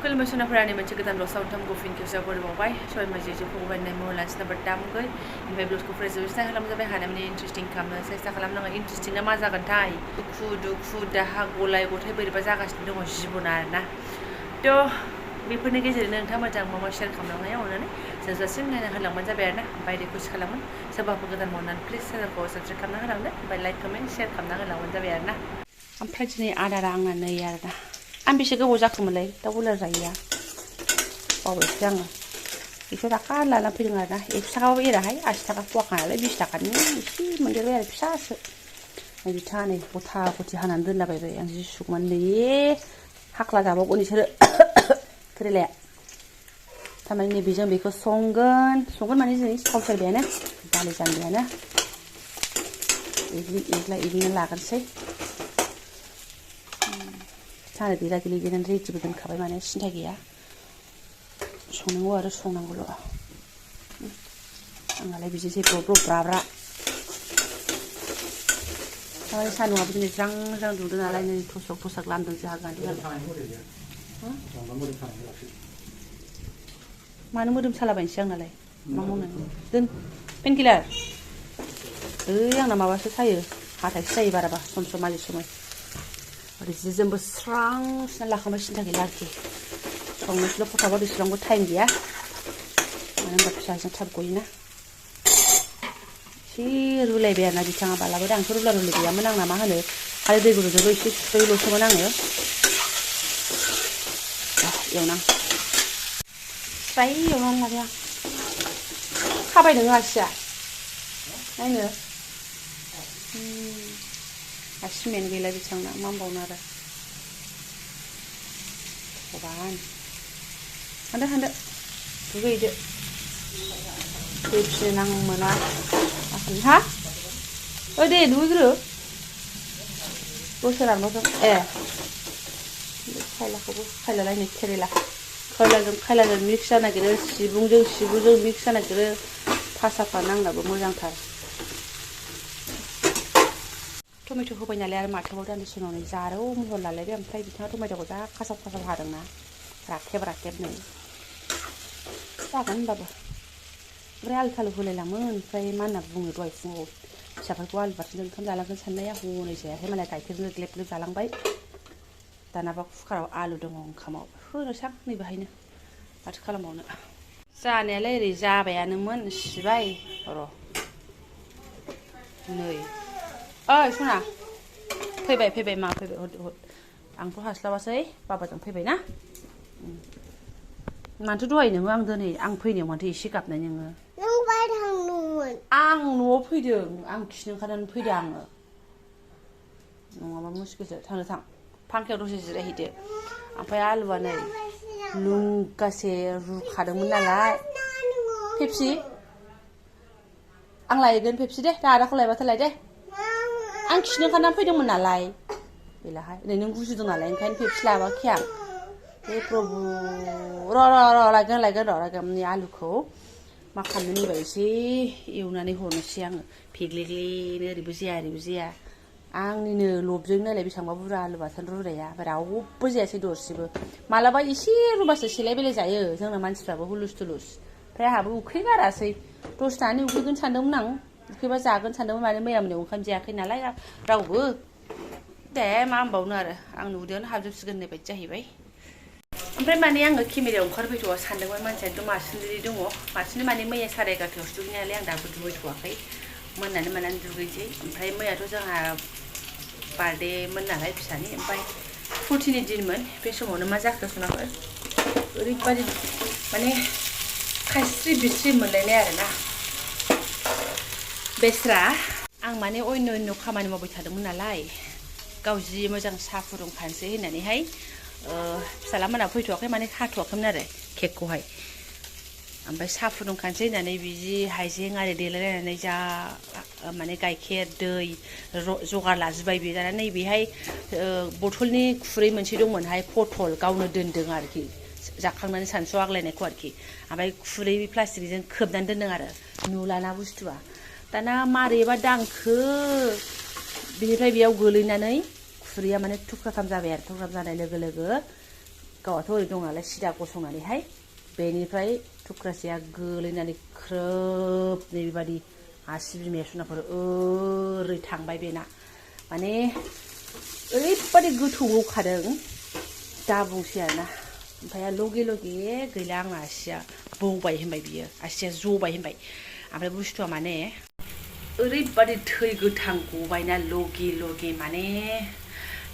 खुलुमबाय सनाफोरानि मोनसे गोदान ब्लग सावथामखौ फिन खेबसेयाव बरायबावबाय सबाय मोनसे फगबायनाय महलांसि नाम्बार दामगै ओमफ्राय ब्लगखौ फ्रेजोबस्था खालामजाबाय हानायमानि इन्टारेस्टिं खालामनो सेस्था खालामनांगौ इन्टारेस्टिंना मा जागोनथाय दुखु दाहा गलाय गथाय बोरैबा जागासिनो दङ जिबना आरोना थ' बेफोरनि गेजेरजों नोंथाङा मोजां मा शेयार खालामलांनाया अननानै जोंजासिम नायना होलांबानो जाबाय आरोना ओमफ्राय रिकुवेस्ट खालामो सोरबाफोर गोदान मावनानै प्लिज चेनेलखौ साबस्क्राइब खालामना होलांदो ओमफ्राय लाइक कमेन्ट शेयार खालामना होलांबानो जाबाय आरोना ओमफ्राय दिनै आदारा आंना नै आरोना आं बेसे गोबाव जाखोमोनलाय दाउ बयलार जायैया बावबायसो आङो बेखौ दाखा लाना फैदों आरोना 1 थाखाबाबो एराहाय 80 थाखा फवाखा नालाय 20 थाखानि एसे मोनदेरबाय आरो फिसासो बिथाङा नै गथा गथि हानानै दोनलाबायबाय आं जि सुगुमान नै हाख्ला जाबावगोन बिसोरो केरेलाया थारमाने नै बेजों बेखौ संगोन माने जों साव सेरबायानो दालि जानबायानो एग्लिना लागोनसै सानो देला गेलेनानै रेडिबो दोनखाबाय माने सिन्था गैया संनांगौ आरो संनांगौल' आंनालाय बिदिसै ब्र' ब्रा थारमाने सान्दुंआबो दिनै ज्रां दुंदों नालाय नै थसक लामदों जोंहा गान्दुं मानो मोदोम सालाबायनोसै आंनालाय मा मावनो दोन पेनकिलार आंना माबासो सायो हाथायसो जायो बाराबा सम मालि समय ओरै जि जोमबो स्रां सुना लाखांबाय सिन्था गैला आरोखि संनोसैल' फटाफट इसेबांबो टाइम गैया मानो होनबा फिसाजों थाब गयोना एसे रुलायबाय आरोना बिथाङा बालाबो आंथ' रुला गैयामोन आंना मा होनो आरो दै गुदुंजोंबो एसे सुस्र'योल'सोमोन आङो एवनां फ्राय एवनानै लाबाय आं खाबाय नोङो आसिया नायनो सिमेन्ट गैला बिथांना मा होनबावनो आरो हानदो दुगैदो फैफिनो नां मोना हा दे दुगैग्रो दसे रानबावथों खायलालायनो खायलाजों मिक्स जानो नागिरो सिबुजों मिक्स जानो नागिरो फासाफ्रा नांनाबो मोजांथार टमेट' होबाय नालाय आरो माथोबाव दान्दिसे उनाव जारौ महर लालायबाय ओमफ्राय बिथाङा टमेट'खौ जा खासाब हादोंना राखेब नै जागोन होनबाबो ओमफ्राय आलु थालु होलायलामोन ओमफ्राय मा होनना बुङो दहाय फुङाव फिसाफोरखौ आलु बाथोनजों ओंखाम जालांगोन साननाया हनै जायाखै मालाय गाइखेरजों ग्लेब जालांबाय दानाबा कुकाराव आलु दङ ओंखामाव होनोसां नै बेहायनो माथो खालामबावनो जानायालाय ओरै जाबायानोमोन सिबाय र' नै ओइ सना फैबाय मा फैबाय हद आंथ' हास्लाबासै बाबाजों फैबाय ना माथो दहाय नोङो आं दिनै आं फैनायाव माथो एसे गाबनाय नोङो आं न'आव फैदों आं खिनो ओंखारनानै फैदों आङो नङाबा मुस्किलसो थां फांखायाव दसे जिरायहैदो ओमफ्राय आलुआ नै लुंगासे रुखादोंमोन नालाय पेप्सि आं लायगोन पेप्सि दे दादाखौ लायबाथाय लाय दे आं खिनो ओंखारनानै फैदोंमोन नालाय बेलाहाय नै नों गुजुदों नालाय ओंखायनो पेप्सि लाबोआखै आं हे प्रभु र' लायगोन नै आलुखौ मा खालामनो नैबा एसे एवनानै हरनोसै आङो फेग्लेग्लेनो ओरैबो जाया आंनिनो लबजों नायलाय बेसेबांबा बुरजा आलु बाथोन रुनाया रावबो जायासै दरसेबो मालाबा एसे रुबासो सेलाय बेलाय जायो जोंना मानसिफ्राबो हुलुस थुलुस ओमफ्राय आंहाबो उखैगारासै दसे थानानै उखैगोन सानदोंमोन आं उखैबा जागोन सानदोंमोन माने मैया मोनायाव ओंखाम जायाखै नालाय रावबो दे मा होनबावनो आरो आंनि उदैयावनो हाबजोबसिगोन होननाय बायदि जाहैबाय ओमफ्राय माने आङो केमेरायाव ओंखारफैथ'आ सानदोंमोन मानसियाथ' मासिनोरि दङ मासिनो माने मैया 11:30 दुगैनाय नालाय आं दाबो दुगैथ'वाखै मोननानै दुगैसै ओमफ्राय मैयाथ' जोंहा बार्थडेमोन नालाय फिसानि ओमफ्राय 14नि दिनमोन बे समावनो मा जाखो सनाफोर ओरैबादि माने खायस्रि बिस्रि मोनलायनाय आरोना बेस्रा आं माने अन्य खामानि मावबाय थादोंमोन नालाय गाव जि मोजां साहा फुदुंखानोसै होननानैहाय फिसालामोना फैथ'वाखै माने हाथ'वाखैमोन आरो केकखौहाय ओमफ्राय साहा फुदुंखानोसै होननानै बिदि हाइजें आरि देलायलायनानै जा माने गाइखेर दै जगार लाजोबबाय बे दाना नैबेहाय बथलनि खुरै मोनसे दंमोनहाय पटल गावनो दोन्दों आरोखि जाखांनानै सानसुआव आग्लायनायखौ आरोखि ओमफ्राय खुरै प्लास्टिकजों खोबनानै दोन्दों आरो नुलाना बुस्थुआ दाना मारैबा दांखो बिनिफ्राय बेयाव गोलैनानै खुरैया माने थुख्राथाम जाबाय आरो थुख्राथाम जानाय लोगो गावआथ' ओरै दं नालाय सिदा गसंनानैहाय बेनिफ्राय थुख्रासेया गोलैनानै ख्रोब बेबायदि आसि बिमाया सनाफोर ओरै थांबाय बेना माने ओरैबादि गोथौआव खादों दा बुंसै आरोना ओमफ्राय लगे लगे गैला आंना आसिया बौबाय होनबाय बियो आसिया जबाय होनबाय ओमफ्राय बुस्थुआ माने ओरैबादि थै गोथां गबायना लगे लगे माने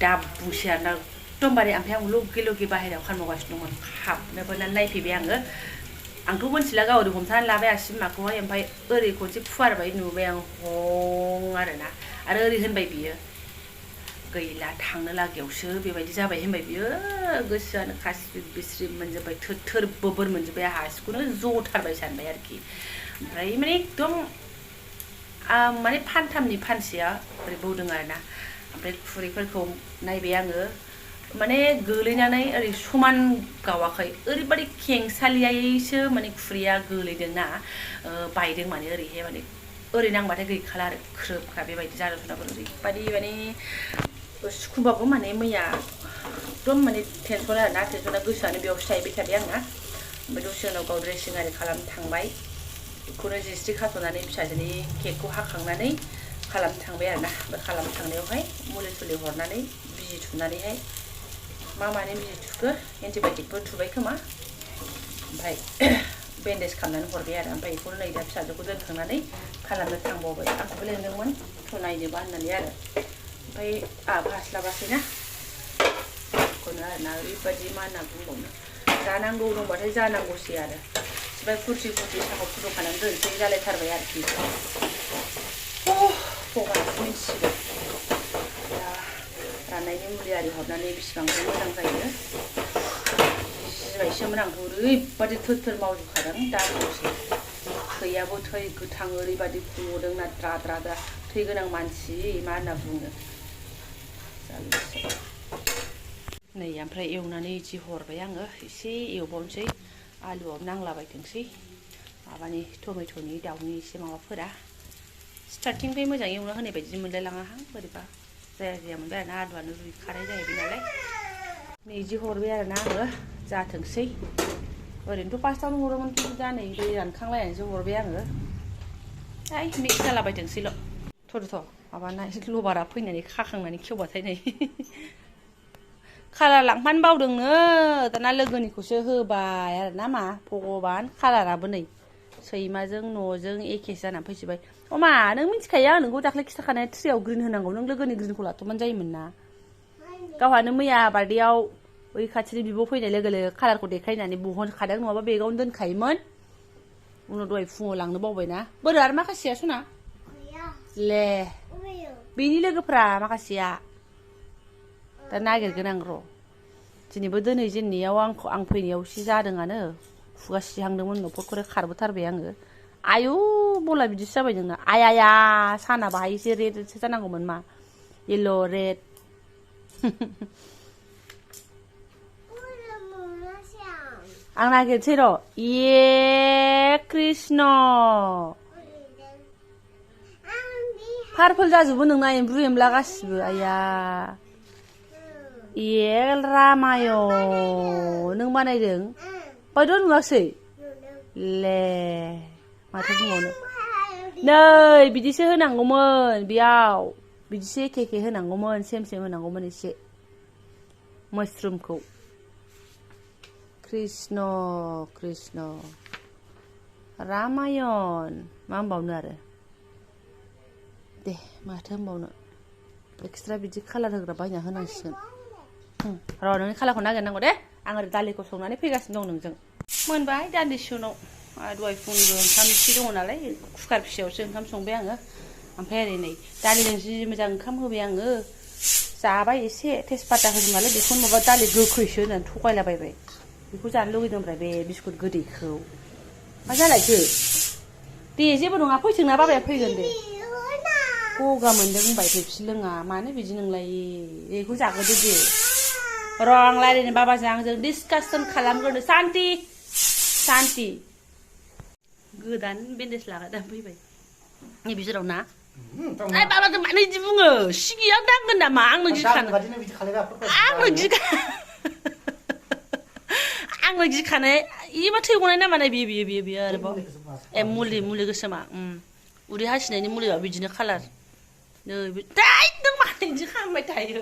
दा बुंसै आरोना एकदमबारे ओमफ्राय आं लगे लगे बाहेरायाव खामानि मावगासिनो दंमोन हाबनोबो नायफैबाय आंथ' मोनथिला गाव ओरै हमथानानै लाबाय आसि बिमाखौहाय ओमफ्राय ओरै खनसे फुवारबाय नुबाय आं हं आरोना आरो ओरै होनबाय बियो गैला थांनो लागायावसो बेबायदि जाबाय होनबाय बियो गोसोआनो खास्रि बिस्रि मोनजोब्बाय थोर बोबोर मोनजोब्बाय आंहा आसिखौनो जथारबाय सानबाय आरोखि ओमफ्राय माने एकदम माने फानथामनि फानसेया ओरै बौदों आरोना ओमफ्राय खुरैफोरखौ नायबाय आङो माने गोलैनानै ओरै समान गावाखै ओरैबादि खेंसालियायैसो माने खुरैया गोलैदोंना बायदों माने ओरैहाय माने ओरै नांबाथाय गैखाला आरो ख्रोबखा बेबायदि जादों ओरैबादि माने सुखुबाबो माने मैया एकदम माने टेनसन आरोना टेनसना गोसोआनो बेयावसो थाहैबाय थाबाय आंना ओमफ्राय दसे उनाव गाव ड्रेसिं आरि खालामनो थांबाय बेखौनो जिस्रि खाथ'नानै फिसाजोनि केकखौ हाखांनानै खालामनो थांबाय आरोना ओमफ्राय खालामनो थांनायावहाय मुलि सुलि हरनानै बिजि थुनानैहाय मा माने बिजि थुखो एन्टिबायटिकफोर थुबाय खोमा ओमफ्राय बेन्डेज खालामनानै हरबाय आरो ओमफ्राय बेखौनो नै दा फिसाजोखौ दोनखांनानै खालामनो थांबावबाय आंखौबो लेंदोंमोन थुनायनोबा होननानै आरो ओमफ्य आंहाबो हास्लाबासैना बेखौनो आरोना ओरैबादि मा होनना बुंबावनो जानांगौ दंबाथाय जानांगौसै आरो ओमफ्राय फुरथि साहाखौ फुदुंखानानै दोनसै जालायथारबाय आरोखि भगवानासो मिथिसिगौ दा राननायनि मुलि आरि हरनानै बेसेबांसो मोजां जायो जिबायसोमोन आंथ' ओरैबादि थोर मावजोबखादों दा बुंसै थैयाबो थै गोथां ओरैबादि गदोंना द्रा द्रा द्रा थै गोनां मानसि मा होनना बुङो नै ओमफ्राय एवनानै इदि हरबाय आङो एसे एवबावनोसै आलुआव नांलाबायथोंसै माबानि टमेट'नि दाउनि एसे माबाफोरा स्टार्टिंनिफ्राय मोजां एवना होनाय बायदि मोनलायलाङाहां बोरैबा जाया मोनबाय आरोना आलुआनो रुइखानाय जाहैबाय नालाय नै इदि हरबाय आरोना आङो जाथोंसै ओरैनोथ' फार्स्टआवनो हरोमोन खिन्थु दा नै दै रानखांलायनानैसो हरबाय आङो मिक्स जालाबायथोंसैल' थ' माबाना लबारा फैनानै खाखांनानै खेवबाथाय नै कालार लांफानो बावदोंनो दाना लोगोनिखौसो होबाय आरोना मा भगबान कालाराबो नै सैमाजों न'जों एखेसो जानानै फैजोब्बाय अमा नों मिथिखायो आं नोंखौ दाख्लै खिथाखानाय थ्रियाव ग्रिन होनांगौ नों लोगोनि ग्रिनखौ लाथ'बानो जायोमोन ना गावहानो मैया बार्थडेआव बै खाथिनि बिब' फैनाय लोगो लोगो कालारखौ देखायनानै बहनखादों नङाबा बेगावनो दोनखायोमोन उनाव दहाय फुङाव लांनो बावबायना बोरो आरो माखासेया सना ले बेनि लोगोफ्रा माखासेया दा नागिरगोन आं र' दिनैबो दोनै जेननायाव आं फैनायावसो जादोंआनो खुगा सिहांदोंमोन न'खरखौनो खारबोथारबाय आङो आयु बला बिदिसो जाबाय नोंना आया साना बाहाय एसे रेडसो जानांगौमोन मा येल' रेड आं नागिरसै र' ये कृष्ण पार्पल जाजोबो नोंना एम्बु एमला गासिबो आया ये रामायण नों बानायदों बायद' नुवासै ले माथो बुंबावनो नै बिदिसो होनांगौमोन बेयाव बिदिसो एखे होनांगौमोन सेम होनांगौमोन एसे मशरुमखौ कृष्ण रामायण मा होनबावनो आरो दे माथो होनबावनो एक्सट्रा बिदि कालार होग्रा बायना होनांसिगोन र' नोंनि कालारखौ नागिरनांगौ दे आं ओरै दालिखौ संनानै फैगासिनो दं नोंजों मोनबाय दान्दिसे उनाव दहाय फुंनिबो ओंखाम एसे दङ नालाय कुकार फिसायावसो ओंखाम संबाय आङो ओमफ्राय ओरै नै दालिजों जि मोजां ओंखाम होबाय आङो जाबाय एसे तेजपाता होदों नालाय बेखौनो माबा दालि गोखैसो होननानै थगायलाबायबाय बेखौ जानो लुगैदों ओमफ्राय बे बिस्कुट गोदैखौ मा जालायखो दे जेबो नङा फैथोंना बाबाया फैगोन दे गगा मोनदों होनबाय फेपसि लोङा मानो बिदि नोंलाय बेखौ जाग्रोदो दे र' आं रायज्लायनो बाबाजों आंजों डिसकासन खालामग्रोनो सान्ति गोदान बेन्डेज लागायनानै फैबाय नै बिसोराव ना बाबाजों मानो बिदि बुङो सिगियाव दांगोन नामा आंनो गिखानो आंनो गिखानाय इमा थै गनाय ना मानाय बियो आरोबाव ए मुलि गोसोमा उदै हासिनायनि मुलिया बिदिनो खालार नै नों मानो बिदि खालामबाय थायो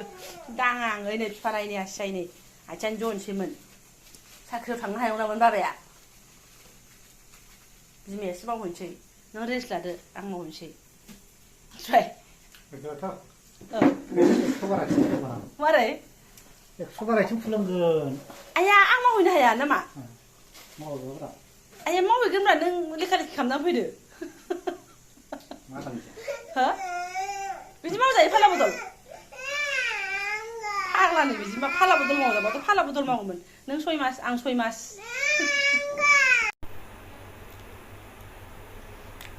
दाङाङै नै बिफा नायनि आसियाय नै आथियानो जनसैमोन साख्रियाव थांनो हायावनामोन बाबाया बिमायासो मावहैनोसै नों रेस्ट लादो आं मावहैनोसै मारै 100 बारायसिम खुलुमगोन आया आं मावहैनो हाया नामा मावगोब्रा आया मावहैगोनब्रा नों लेखा खालामनानै फैदो मा खालामनो हो बिदि मावजायो फाला बदल फाग्लानो बिदि फाला बदल मावजाबाथ' फाला बदल मावोमोन नों 6 मास आं 6 मास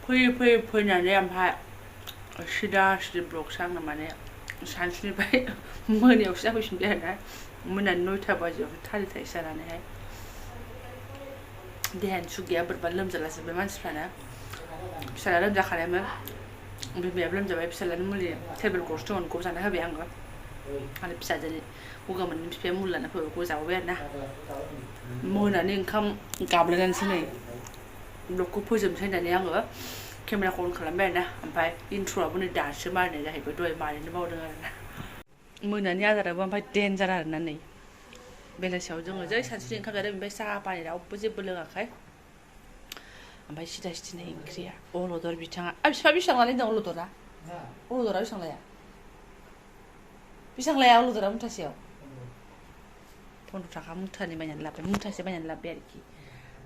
फैनानै ओमफ्राय सिदा ब्लगसो आंना माने सानसुनिफ्राय मोनायावसो जाफैफिनबाय आरोना मोनानि 9टा बाजियावसो थारिथायसो जानानैहाय देहानि सुग गैया बोरैबा लोमजालाजोब्बाय मानसिफ्रानो फिसाला लोमजाखानायमोन बिमायाबो लोमजाबाय फिसालानि मुलि टेबलेट गरसे दङ बेखौ जाना होबाय आङो आरो फिसाजोनि गगा मोननायनि बिफाया मुलि लाना फैबाय बेखौ जाबोबाय आरोना मोनानि ओंखाम गाबलायनानैसो नै ब्लगखौ फोजोबनोसै होननानै आङो केमेराखौ अन खालामबाय आरोना ओमफ्राय इन्ट्र'आबो नै दासो मारिनाय जाहैबाय दहाय मारिनो बावदों आरोना मोनानि आदाराबो ओमफ्राय देन्जार आरोना नै बेलासियाव जोङो जै सानसुनि ओंखाम जादों ओमफ्राय साहा पानि रावबो जेबो लोङाखै ओमफ्राय सिदा सिदिनो ओंख्रिया अलदर बिथाङा बिफा बेसेबां लानाय दं अलदरा बेसेबां लाया अलदरा मुथासेयाव 15 थाखा मुथानि बायनानै लाबोबाय मुथासे बायनानै लाबोबाय आरोखि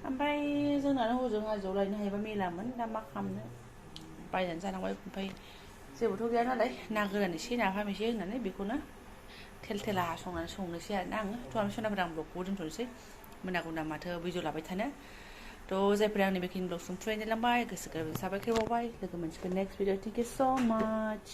ओमफ्राय जोंनानो हजों हाजोआव लायनो हायोबा मेलामोन दा मा खालामनो बायनानै जानांबाय ओमफ्राय जेबोथ' गैया नालाय ना गोरान एसे नाफाम एसे होनानै बेखौनो थेला संनोसै आरोना आङो थ' आं सोनाफोर आं ब्लगखौ दोनथ'नोसै मोनागौना माथो भिडिअ लाबाय थानो थ' जायफोरा आंनि बेखिनि ब्लगसिम फरायनो लांबाय गोसो गोरबोजों साबायखर बावबाय लोगो मोनसिगोन नेक्स्ट भिडिअ थेंक इउ स' माच